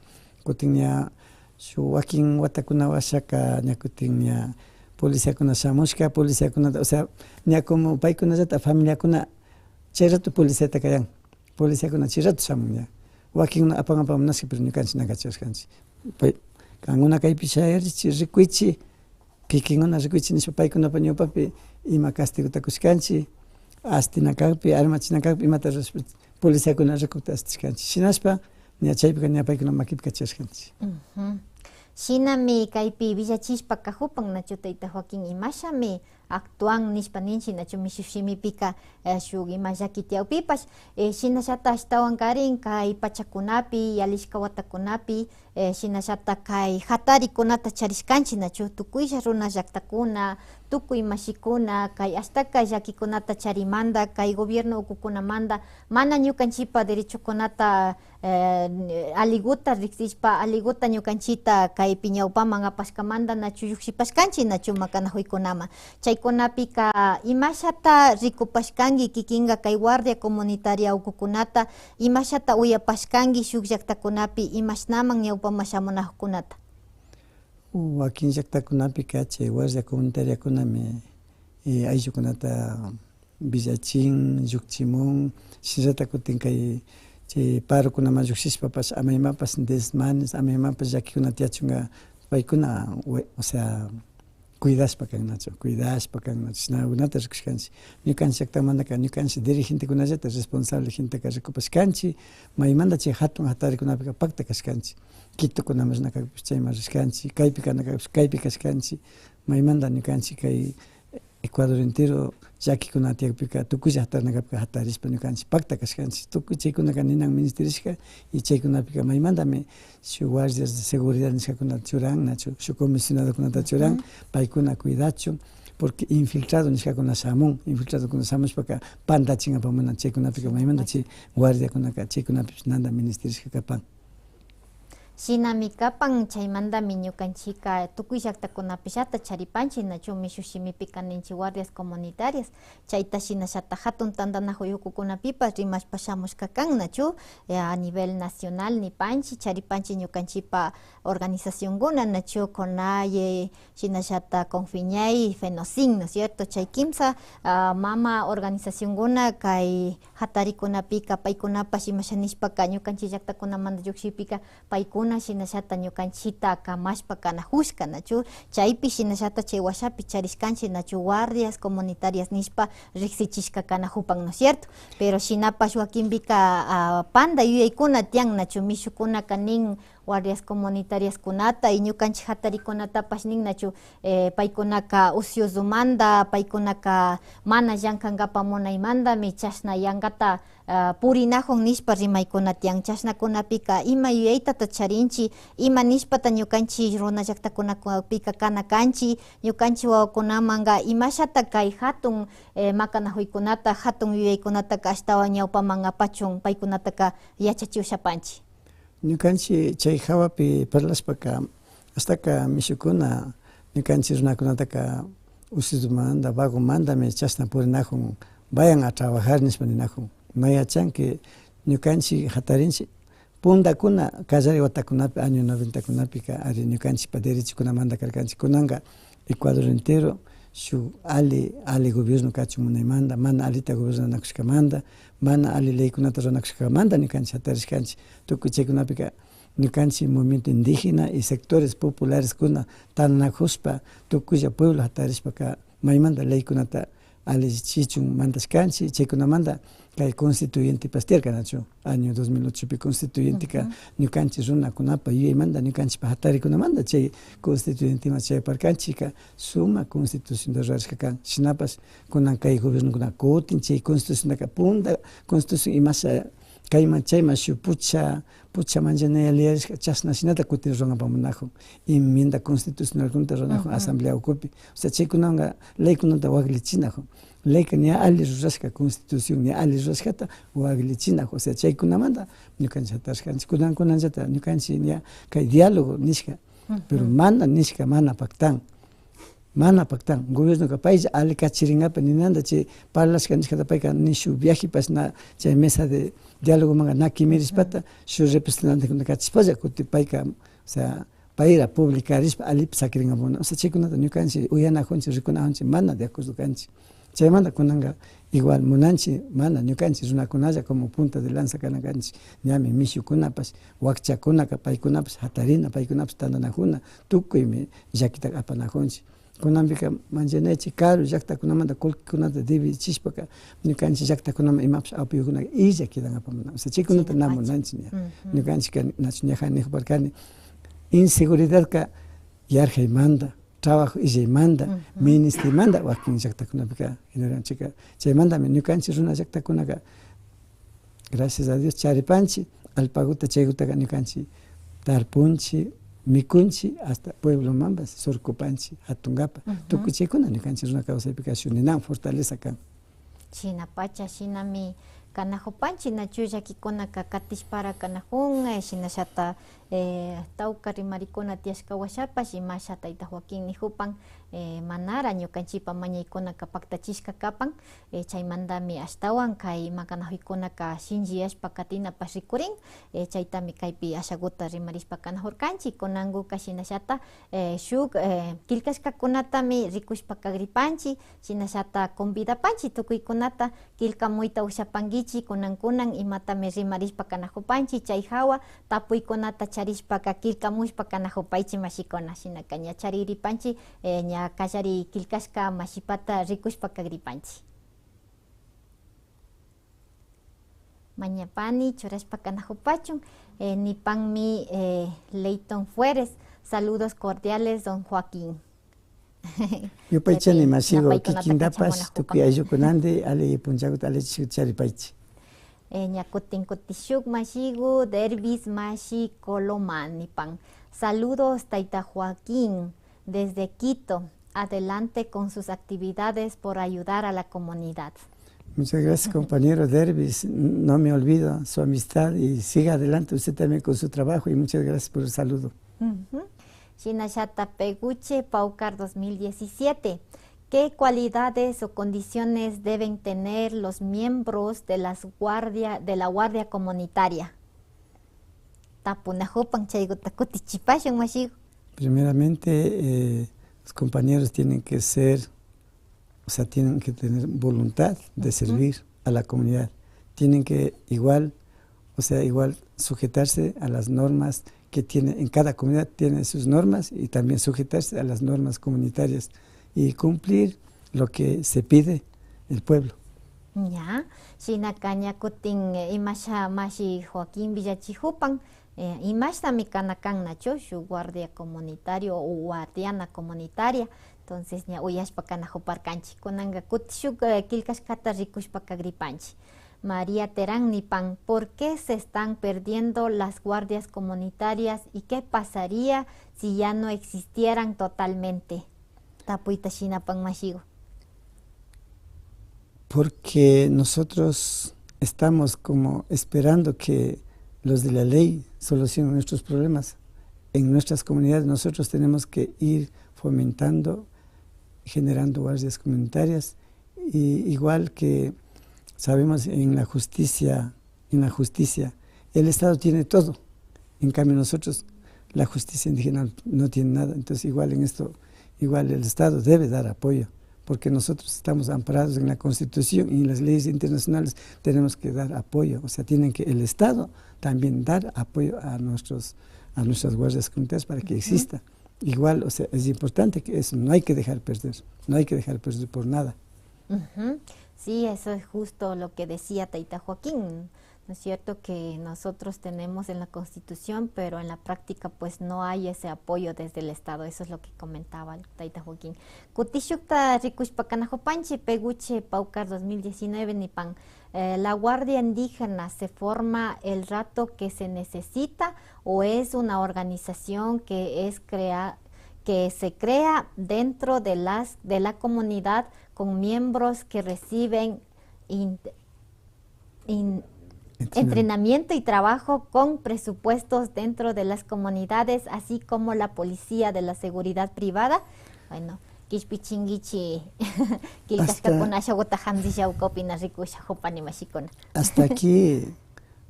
Kutin ña shuk wakin watakuna washaka ña kutin ña Policiakuna shamushka, policiakunata, o sea, ña como paykunallata familiakuna chay rato policiata kayan. Policiakuna chay rato shamun ña. Wakinkuna apan apan munashka, pero ñukanchik na kachashkanchik. Pay, kankuna kaypi shayarichik, rikuychik, kikinkuna rikuychik nishpa paykunapa ñawpapi ima castigota kushkanchik, astina kakpi, armachina kakpi, imata rurashpa policiakuna rikukta astishkanchik. Shinashpa, ña chaypika ña paykuna makipi kachashkanchik. Ujú. Shinami kaypi willachishpa kajupan, nachu, tayta Joaquín, imashami actuan nishpa ninchik, nachu, mishu shimipika, eh, shuk ima llaki tiyakpipash, eh, shinallata ashtawankarin kay pachakunapi, yalishka watakunapi, eh, shinallata kay jatarikunata charishkanchik, nachu, tukuylla runa llaktakuna, tukuy mashikuna, kay ashtaka llakikunata charimanta, kay gobierno ukukunamanta, mana ñukanchikpa derechokunata eh, aliguta riksishpa, aliguta ñukanchikta kaypi ñawpaman apashkamanta nachu llukshipashkanchik, nachu makanakuykunaman. Chaykunapika, imashata rikupashkanki kikinka kay guardia comunitaria ukukunata, imashata uyapashkanki shuk llaktakunapi, imashnaman ñawpaman shamunakkunata? Wakin llaktakunapika chay guardia comunitariakunami, eh, ayllukunata villachin, llukchimun, shinallata kutin kay chay parokunaman llukshishpapash ama imapash desmanes, ama imapash llakikunata yachunka paykuna, we-, o sea, cuidashpa kan nachu, cuidashpa kan nachu, shinakunata rikushkanchik. Ñukanchik llaktamantaka, ñukanchik dirigentekunallata responsable genteka rikupashkanchik, maymanta chay jatun jatarikunapika pakta kashkanchik. Quitokunaman rina kakpish chayman rishkanchik, kaypi kana kakpish kaypi kashkanchik, maymanta ñukanchik kay Ecuador entero llakikunata tiyakpika, tukuylla jatarinaka kakpika jatarishpa ñukanchik pakta kashkanchik. Tukuy chaykunaka ninan ministirishka y chaykunapika maymantami shuk guardias de seguridad nishkakunata churan, nachu, shuk comisionadokunata churan, paykuna cuidachun, porque infiltrado nishkakuna shamun, infiltradokuna shamushpaka pantachin apamunan, chaykunapika maymanta chay guardiakunaka chaykunapipish nanta ministirishka kapan. Shinami kapan, chaymantami ñukanchikka tukuy llaktakunapillata charipanchik, nachu, mishu shimipika ninchik guardias comunitarias, chayta shinallata jatun tantanakuy ukukunapipash rimashpa shamushka kan, nachu, eh, a nivel nacional nipanchik, charipanchik ñukanchikpa organizacionkuna, nachu, CONAIE, shinallata CONFINAE, FENOCIN, ¿no es cierto? Chay kimsa, ah, mama organizacionkuna kay jatarikunapika, paykunapash imasha nishpaka, ñukanchik llaktakunamanta llukshikpika, paykuna shinallata ñukanchikta kamashpa kanajushka, nachu? Chaypi shinallata chay washapi charishkanchik, nachu? Guardias comunitarias nishpa riksichishka kanajupan, ¿no es cierto? Pero shinapash wakinpika, ah, panta yuyaykuna tiyan, nachu? Mishukunaka nin, guardias comunitariaskunata y ñukanchik jatarikunatapash nin, nachu, eh, paykunaka ociodomanta, paykunaka mana llankankapa munaymantami chashna yankata, ah, purinajun nishpa rimaykuna tiyan. Chashnakunapika ima yuyaytata charinchik, ima nishpata ñukanchik runa llaktakunapika kana kanchik, ñukanchik wawakunamanka imashata kay jatun, eh, makanajuykunata, jatun yuyaykunataka ashtawan ñawpaman apachun paykunataka yachachi ushapanchik. Ñukanchik chay jawapi parlashpaka, ashtaka mishukuna ñukanchik runakunataka ociodomanta, vagomantami chashna purinajun, vayan a trabajar nishpa ninajun. Na yachanki, ñukanchik jatarinchik puntakuna, kallari watakunapi, año noventakunapika, ari, ñukanchikpa derechokunamanta karkanchik. Kunanka Ecuador entero shuk ali, ali gobierno kachun munaymanta, mana alita gobernakushkamanta, mana ali leykunata ruranakushkamanta ñukanchik jatarishkanchik. Tukuy chaykunapika ñukanchik movimiento indígena y sectores populareskuna tantanakushpa tukuylla pueblo jatarishpaka maymanta leykunata allichichun mantashkanchik, chaykunamanta kay constituyentepash tiyarka, nachu? Año dos mil ochopi constituyenteka ñukanchik runakunapa yuyaymanta, ñukanchikpa jatarikunamanta chay constituyenteman chayaparkanchikka, sumak constitucionta rurashka kan. Shinapash kunan kay gobiernokuna kutin chay constituciontaka punta constitución imasha kayman chayman shuk pucha, pucha manllanaya liyarishka, chashna shinata kutin rurankapak munajun. Enmienda constitucionalkunata ruranajun asamblea ukupi. O sea, chaykunanka leykunata wakllichinajun. Leyka ña alli rurashka, constitución ña alli rurashkata wakllichinajun. O sea, chaykunamanta ñukanchik jatarishkanchik. Kunan, kunanllata ñukanchik ña kay diálogo nishka, pero mana nishka, mana paktan. Mana paktan. Gobiernoka paylla alli kachirinkapak ninanta chay parlashka nishkata payka ni shuk viajepash na chay mesa de diálogomanka na kimirishpata shuk representantekuna kachishpalla kutin payka, o sea, payra publicarishpa allipi sakirinkapak munan. O sea, chaykunata ñukanchik uyanakunchik, rikunajunchik, mana de acuerdo kanchik. Chaymanta kunanka igual munanchik, mana ñukanchik runakunalla como punta de lanza kana kanchik, ñami mishukunapash, wakchakunaka paykunapash jatarina, paykunapash tantanakuna, tukuymi llakitaka apanakunchik. Kunanpika manllanaychik karu llaktakunamanta kullkikunata dividichishpaka ñukanchik llaktakunaman imapash apoyokunaka illa kidan apamunan. O sea, chaykunata na munanchik ña. Ñukanchikka nachu ña nijuparkani, inseguridadka yarjaymanta, trabajo illaymanta, ministimanta wakin llaktakunapika generanchikka. Chaymantami ñukanchik runa llaktakunaka gracias a Dios charipanchik, alpaguta chaygutaka ñukanchik tarpunchik, mikunchik, hasta pueblomanpash surkupanchik, jatunkapak. Tukuy chaykuna ñukanchik runa kawsaypika shuk ninan fortaleza kan. Shinapacha, shinami kanajupanchik, nachu llakikunaka katishpara kanajun, eh, shinallata, eh, tawka rimarikuna tiyashka washapash, imasha tayta Joaquín nijupan, eh, manara ñukanchikpa mañaykunaka paktachishka kapan, eh, chaymantami ashtawan kay makanajuykunaka shinchiyashpa katinapash rikurin, eh, chaytami kaypi ashaguta rimarishpa kanajurkanchik. Kunanguka shinallata, eh, shuk, eh, killkashkakunatami rikushpa kagripanchik, shinallata convidapanchik tukuykunata killkamuyta ushapankichik, kunan kunan imatami rimarishpa kanajupanchik, chay jawa tapuykunata charishpaka killkamushpa kanajupaychik mashikuna, shinaka ña charigripanchik, eh, ña kallari killkashka mashipata rikushpa kagripanchik. Mañapani churashpa kanajupachun, eh, nipanmi, eh, Leyton Fueres, saludos cordiales, don Joaquín. Yupaychani mashigu, kikintapash tukuy ayllukunandi alli punchaguta alli chishiguta charipaychik. Eh, ña kutin kutishuk mashigu, Dervis mashi Coloma nipan. Saludos, tayta Joaquín, desde Quito. Adelante con sus actividades por ayudar a la comunidad. Muchas gracias, compañero Dervis. No me olvido su amistad y siga adelante usted también con su trabajo y muchas gracias por el saludo. Shinallata Peguche Paucar dos mil diecisiete. ¿Qué cualidades o condiciones deben tener los miembros de las guardia, de la guardia comunitaria? Tapunajupan chayguta kutichipashun mashigu. Primeramente, eh, los compañeros tienen que ser, o sea, tienen que tener voluntad de servir a la comunidad. Tienen que igual, o sea, igual sujetarse a las normas que tiene, en cada comunidad tiene sus normas y también sujetarse a las normas comunitarias y cumplir lo que se pide el pueblo. Ya, shinaka ña kutin, eh, imasha mashi Joaquín villachijupan, eh, imashtami kana kan nachu shuk guardia comunitario o guardiana comunitaria. Entonces ña uyashpa kanajuparkanchik. Kunanka kutishuk, eh, killkashkata rikushpa kagripanchik. María Terán nipan, ¿por qué se están perdiendo las guardias comunitarias y qué pasaría si ya no existieran totalmente? Tapuyta shinapan mashigu. Porque nosotros estamos como esperando que los de la ley solucionen nuestros problemas. En nuestras comunidades nosotros tenemos que ir fomentando, generando guardias comunitarias, y igual que sabemos en la justicia, en la justicia, el Estado tiene todo. En cambio, nosotros, la justicia indígena no tiene nada. Entonces, igual en esto, igual el Estado debe dar apoyo, porque nosotros estamos amparados en la Constitución y en las leyes internacionales, tenemos que dar apoyo. O sea, tienen que el Estado también dar apoyo a nuestros, a nuestras guardias comunitarias para que exista. Igual, o sea, es importante que eso, no hay que dejar perder, no hay que dejar perder por nada. Ujú. Sí, eso es justo lo que decía Taita Joaquín, ¿no es cierto? Que nosotros tenemos en la Constitución, pero en la práctica, pues, no hay ese apoyo desde el Estado. Eso es lo que comentaba el Taita Joaquín. Kutishukta rikushpa kanajupanchi, Peguche Paucar dos mil diecinueve nipan, eh, ¿la Guardia Indígena se forma el rato que se necesita o es una organización que es crea-, que se crea dentro de las, de la comunidad con miembros que reciben in-, in-, entrenamiento y trabajo con presupuestos dentro de las comunidades, así como la policía de la seguridad privada? Bueno, kishpichinkichi killkashkakuna ashaguta jamsilla ukapi na rikusha jupani mashikuna. Hasta aquí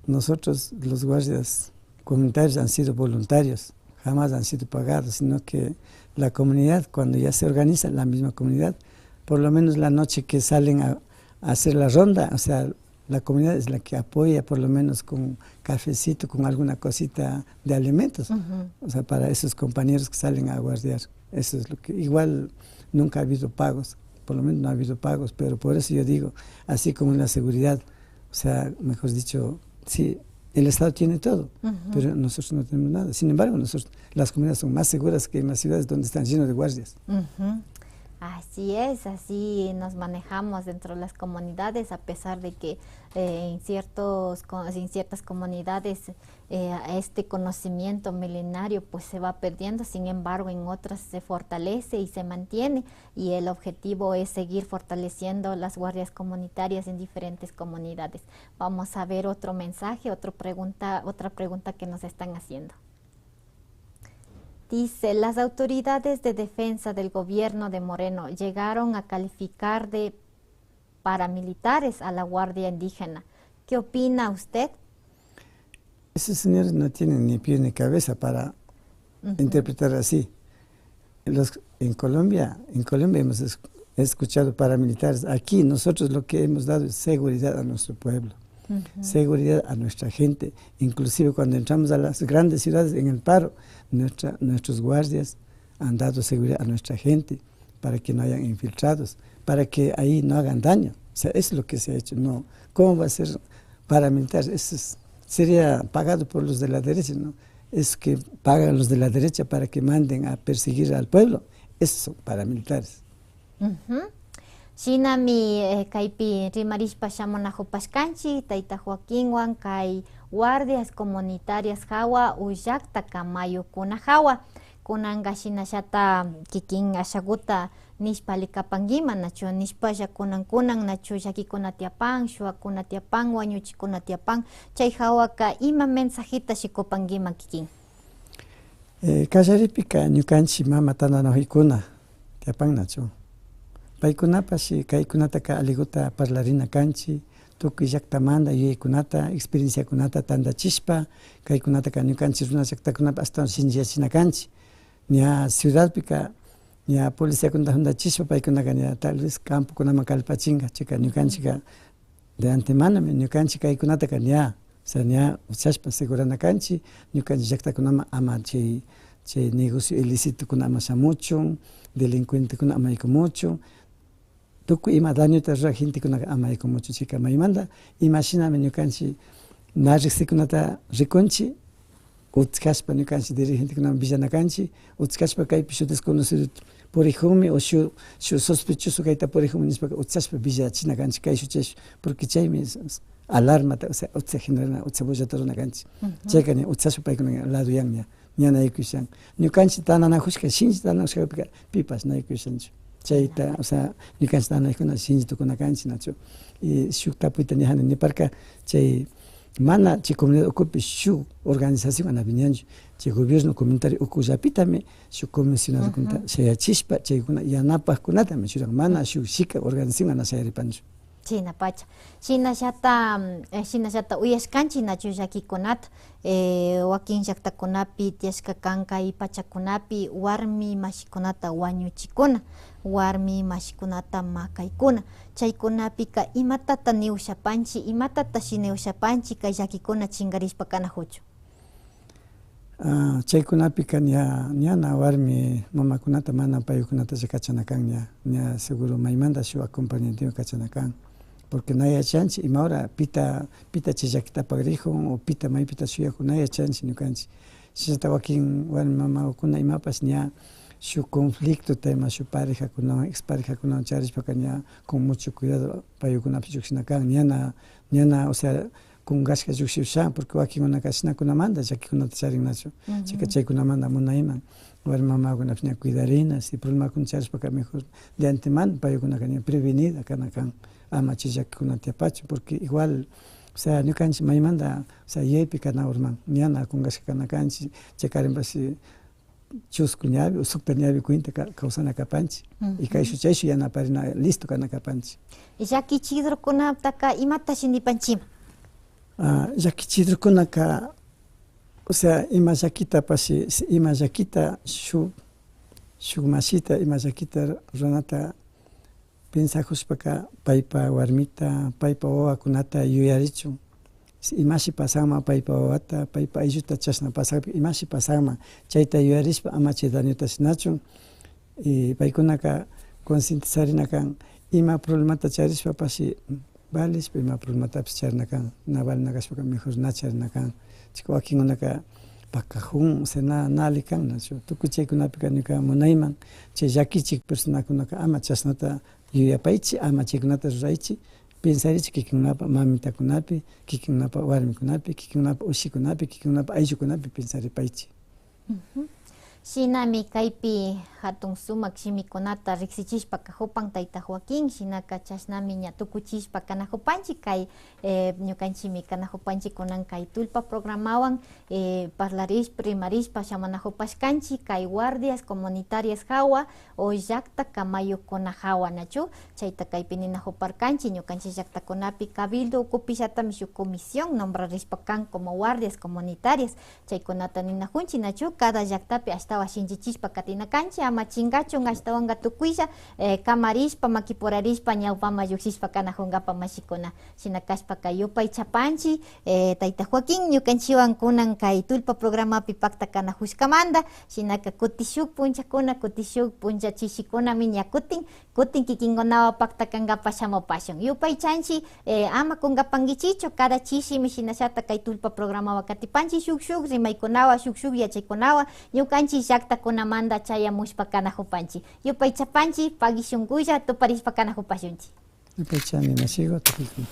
nosotros los guardias comunitarios han sido voluntarios. jamás han sido pagados, sino que la comunidad, cuando ya se organiza, la misma comunidad, por lo menos la noche que salen a, a hacer la ronda, o sea, la comunidad es la que apoya, por lo menos con cafecito, con alguna cosita de alimentos, o sea, para esos compañeros que salen a guardiar. Eso es lo que, igual nunca ha habido pagos, por lo menos no ha habido pagos, pero por eso yo digo, así como en la seguridad, o sea, mejor dicho, sí, el Estado tiene todo, pero nosotros no tenemos nada. Sin embargo, nosotros, las comunidades son más seguras que en las ciudades donde están llenos de guardias. Ujú. Así es, así nos manejamos dentro de las comunidades, a pesar de que eh, en ciertos, co- en ciertas comunidades eh, este conocimiento milenario pues se va perdiendo, sin embargo en otras se fortalece y se mantiene, y el objetivo es seguir fortaleciendo las guardias comunitarias en diferentes comunidades. Vamos a ver otro mensaje, otro pregunta, otra pregunta que nos están haciendo. Dice, las autoridades de defensa del gobierno de Moreno llegaron a calificar de paramilitares a la Guardia Indígena. ¿Qué opina usted? Esos señores no tienen ni pie ni cabeza para interpretar así. Los, en Colombia, en Colombia hemos es- escuchado paramilitares. Aquí nosotros lo que hemos dado es seguridad a nuestro pueblo, seguridad a nuestra gente. Inclusive cuando entramos a las grandes ciudades en el paro, nuestra, nuestros guardias han dado seguridad a nuestra gente para que no hayan infiltrados, para que ahí no hagan daño. O sea, es lo que se ha hecho. No, ¿cómo va a ser paramilitar? Eso es- sería pagado por los de la derecha, ¿no? Es que pagan los de la derecha para que manden a perseguir al pueblo. Esos son paramilitares. Ujú. Shinami eh, kaypi rimarishpa shamunajupashkanchik tayta Joaquinwan kay guardias comunitarias jawa ullakta kamayukuna jawa. Kunanka shinallata kikin ashaguta nishpa alli kapankiman nachu, nishpalla kunan kunan nachu llakikuna tiyapan, shuwakuna tiyapan, wañuchikuna tiyapan, chay jawaka ima mensajeta shikupankiman kikin? Eh, kallaripika ñukanchik mama tantanajuykuna tiyapan nachu. Paykunapash kaykunataka alliguta parlarina kanchik, tukuy llaktamanta yuyaykunata, experienciakunata tantachishpa, kaykunataka ñukanchik runa llaktakunapi ashtawan shinchiyachina kanchik. Ña ciudadpika ña policiakunata juntachishpa paykunaka ña tal vez campokunaman kallpachinka, chayka ñukanchikka de antemanomi ñukanchik kaykunataka ña, o sea, ña uchashpa asegurana kanchik, ñukanchik llaktakunaman ama chay, chay negocio ilícitokuna ama shamuchun, delincuentekuna ama yaykuchun, tukuy ima dañota rurak gentekunaka ama yaykuchun, chayka maymanta imashinami ñukanchik na riksikunata rikunchik, utjashpa ñukanchik dirigentekunaman villana kanchik, utjashpa kaypi shuk desconocido purijunmi o shuk, shuk sospechoso kayta purijunmi nishpaka utjashpa villachina kanchik, kayshuk chayshuk, porque chaymi s- s- alarmata, o sea, utja generana, utja bullata rurana kanchik. Chayka ña utjashpa paykuna ña ladoyan ña, ña na yaykushan. Ñukanchik tantanajushka, shinchi tantanajushkapika pipash na yaykushanchu. Chayta, o sea, ñukanchik tantanajukuna shinchi tukuna kanchik, nachu. Y shuk tapuyta ña jani niparka, chay mana chay comunidad ukupi shuk organización anapi ñanchu. Chay gobierno comunitario ukullapitami shuk comisionadokunata shayachishpa, chaykuna yanapakkunatami churan, mana shuk shika organización ana shayaripanchu. Shinapacha. Shinallata, mm, eh, shinallata uyashkanchik nachu llakikunata, eh, wakin llaktakunapi tiyashka kan kay pachakunapi warmi mashikunata wañuchikuna, warmi mashikunata makaykuna. Chaykunapika imatata ni ushapanchik, imatata shina ushapanchik kay llakikuna chinkarishpa kanajuchun? Ah, chaykunapika ña, ñana warmi mamakunata mana paykunatacha kachana kan ña, ña seguro maymanta shuk acompañamiento kachana kan. Porque na yachanchik ima hora pita, pita chay llakita apagrijun o pita maypita shuyajun na yachanchik ñukanchik. Shinallata wakin warmi mamakuna imapash ña shuk conflictota ima shuk parejakunawan, ex parejakunawan charishpaka ña con mucho cuidado paykunapish llukshina kan. Ñana, ñana, o sea, kunkashka llukshiyusha, porque wakinkunaka shinakunamanta llakikunata charin nachu. Chayka chaykunamanta munayman warmi mamakunapish ña cuidarina, si problemakuna charishpaka mejor de antemano paykunaka ña prevenida kana kan, ama chay llakikunata tiyapachu, porque igual, o sea, ñukanchik maymanta, o sea, yuyaypi kana urman, ñana kunkashka kana kanchik, chaykarinpash chusku ñawi o sukta ñawi cuenta ka- kawsana kapanchik. Y kayshuk chayshuk yanaparina listo kana kapanchik. Llakichidurkunataka imata shinipanchima? Ah, llakichidurkunaka O sea, ima llakitapash, ima llakita shuk, shuk mashita, ima llakita runata pensajushpaka, paypa warmita, paypa wawakunata yuyarichun. Imashi pasanman paypa wawata, paypa aylluta chashna pasakpi, imashi pasanman, chayta yuyarishpa ama chay dañota shinachun. Y paykunaka concientizarina kan, ima problemata charishpapashi, valishpa ima problematapish charina kan, na valina kashpaka mejor na charina kan. Chayka wakinkunaka pakajun, o sea, na, na alli kan, nachu. Tukuy chaykunapika ñuka munayman, chay llakichik personakunaka ama chashnata yuyapaychi, ama chaykunata ruraychi, pensarichi kikinkunapa mamitakunapi, kikinkunapa warmikunapi, kikinkunapa ushikunapi, kikinkunapa ayllukunapi pensaripaychi. Shinami kaypi hatun sumak shimikunata riksichishpa kajupan tayta Joaquín, shinaka chashnami ña tukuchishpa kanajupanchi kay, eh, ñukanchimi kanajupanchi kunan kay tullpa programawan, eh, parlarishpa, rimarishpa shamunajupashkanchi kay guardias comunitarias jawa o llakta kamayukkuna jawa, nachu? Chayta kaypi ninajuparkanchi, ñukanchi llaktakunapi cabildo ukupillatami shuk comisión nombrarishpa kan como guardias comunitarias. Chaykunata ninajunchi, nachu? Cada llaktapi ashtawan shinchichishpa katina kanchi, ama chinkachun, ashtawanka tukuylla, eh, kamarishpa, makipurarishpa, ñawpaman llukshishpa kanajungapa mashikuna. Shina kashpaka yupaychapanchi, eh, tayta Joaquín, ñukanchiwan kunan kay tullpa programapi pakta kanajushkamanta, shinaka kuti shuk punchakuna, kuti shuk puncha chishikunami ña kutin, kutin kikinkunawan pakta kankapa shamupashun. Yupaychanchi, eh, ama kunkapankichichu, cada chishimi shinallata kay tullpa programawan katipanchi shuk shuk rimaykunawan, shuk shuk yachaykunawan, ñukanchi llaktakunamanta chayamushpa kanajupanchi. Yupaychapanchi, pagui shunkulla, tuparishpa kanajupashunchi. Yupaychani mashiku, tukuykuna.